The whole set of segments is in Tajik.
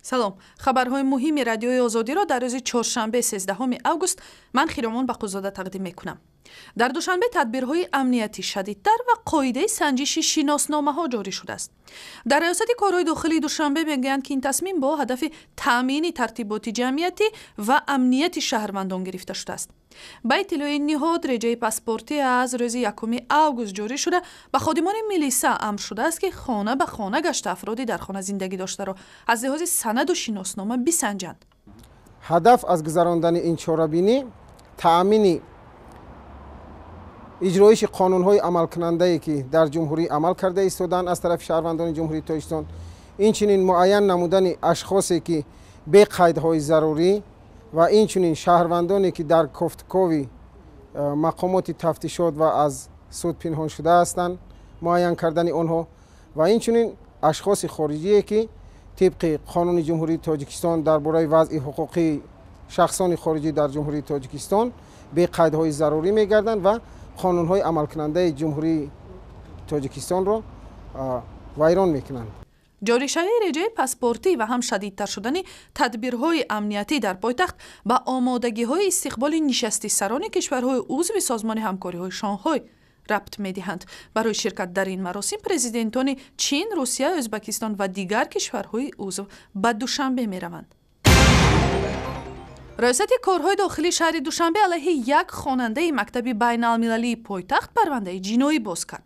Салом. Хабарҳои муҳими Радиои Озодиро дар рӯзи чоршанбе, 13 август, ман, Хиромон Бақузода, тақдим мекунам. Дар Душанбе тадбирҳои амниятӣ шадидтар ва қоидаи санҷиши шиносномаҳо ҷорӣ шудааст. Дар Раёсати корҳои дохилии Душанбе мегӯянд, ки ин тасмим бо ҳадафи таъмини тартиботи ҷамъиятӣ ва амнияти шаҳрвандон гирифта шудааст. Ба иттилои ин ниҳод, реҷаи паспортӣ аз рӯзи 1 август ҷорӣ шуда, ба ходимони милиса амр шудааст, ки хона ба хона гашта, афроди дар хона зиндагӣ доштаро аз лиҳози санаду шиноснома бисанҷанд. Ҳадаф аз гузарондани ин чорабинӣ таъмини иҷроиши қонунҳои амалкунандае, ки дар ҷумҳурӣ амал карда истодаанд, аз тарафи шаҳрвандони Ҷумҳурии Тоҷикистон, инчунин муайян намудани ашхосе, ки бе қайдҳои зарурӣ, ва инчунин шаҳрвандоне, ки дар кофтукови мақомоти тафтишот ва аз суд пинҳон шуда ҳастанд, муайян кардани онҳо, ва инчунин ашхоси хориҷие, ки тибқи қонуни Ҷумҳурии Тоҷикистон дар бораи вазъи ҳуқуқии шахсони хориҷӣ дар Ҷумҳурии Тоҷикистон бе қайдҳои зарурӣ мегарданд ва қонунҳои амалкунандаи Ҷумҳурии Тоҷикистонро вайрон мекунанд. Ҷоришавии реҷаи паспортӣ ва ҳам шадидтар шудани тадбирҳои амниятӣ дар пойтахт ба омодагиҳои истиқболи нишасти сарони кишварҳои узви Созмони ҳамкориҳои Шонхой рабт медиҳанд. Барои ширкат дар ин маросим президентони Чин, Русия, Ӯзбекистон ва дигар кишварҳои узв ба Душанбе мераванд. Раёсати корҳои дохилии шаҳри Душанбе алайҳи як хонандаи мактаби байналмилалии пойтахт парвандаи ҷиноӣ боз кард.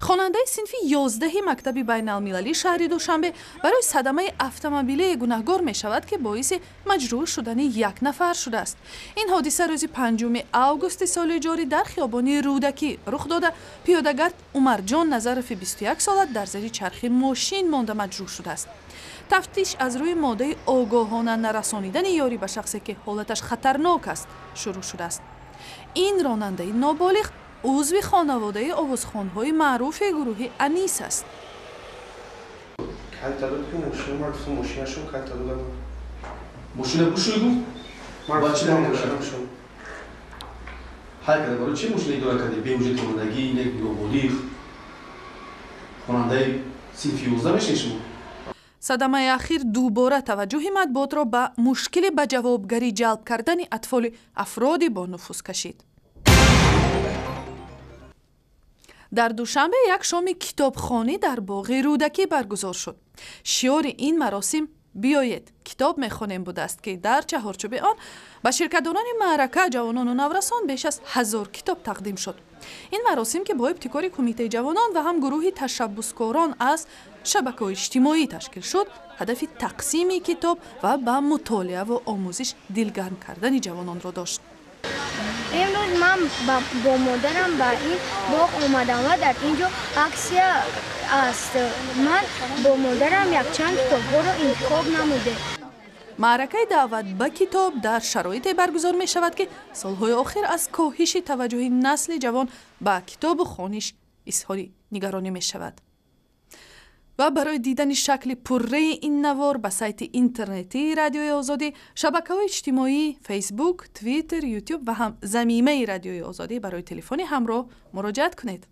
Хонандаи синфи 11-и мактаби байналмилалии шаҳри Душанбе барои садамаи автомобилие гунаҳгор мешавад, ки боиси маҷрӯҳ шудани як нафар шудааст. Ин ҳодиса рӯзи 5 августи соли ҷорӣ дар хиёбони Рӯдакӣ рух дода, пиёдагард Умарҷон Назарови 21 сола дар зери чархи мошин монда маҷрӯҳ шудааст. Тафтиш аз рӯи моддаи огоҳона нарасонидани ёрӣ ба шахсе, ки ҳолаташ хатарнок аст, шурӯъ шудааст. Ин ронандаи ноболиғ узви хонаводаи овозхонҳои маъруфи гурӯҳи Анис аст. Калта дод, ки мошина, ман гуфтам, мошинашон калта додам. Мошина бушӯй гуфт? Ман Ба чӣ гуфтам, намекард? Мошинашон. Ҳай карда, барои чӣ мошина идора кардӣ? Беҳуҷҷат ронандагӣ, як ноболиғ. Хонандаи синфи 11 мешавед шумо? Садамаи ахир дубора таваҷҷӯҳи матбуотро ба мушкили ба ҷавобгарӣ ҷалб кардани атфоли афроди бонуфуз кашид. Дар Душанбе як шоми китобхонӣ дар боғи Рӯдакӣ баргузор шуд. Шиёри ин маросим «Биёед, китоб мехонем» будааст, ки дар чаҳорчӯби он ба ширкатдорони маърака, ҷавонону наврасон, беш аз 1000 китоб тақдим шуд. Ин маросим, ки бо ибтикори Кумитаи ҷавонон ва ҳам гурӯҳи ташаббускорон аз шабакаҳои иҷтимоӣ ташкил шуд, ҳадафи тақсими китоб ва ба мутолиаву омӯзиш дилгарм кардани ҷавононро дошт. Имрӯз ман бо модарам ба ин боғ омадам ва дар ин ҷо аксия аст. Ман бо модарам якчанд китобҳоро интихоб намудем. Маъракаи даъват ба китоб дар шароите баргузор мешавад, ки солҳои охир аз коҳиши таваҷҷӯҳи насли ҷавон ба китобу хониш изҳори нигаронӣ мешавад. Ва барои дидани шакли пурраи ин навор ба сайти интернетии Радиои Озодӣ, шабакаҳои иҷтимоӣ, Фейсбук, Твиттер, Ютуб ва ҳам замимаи Радиои Озодӣ барои телефони ҳамроҳ муроҷиат кунед.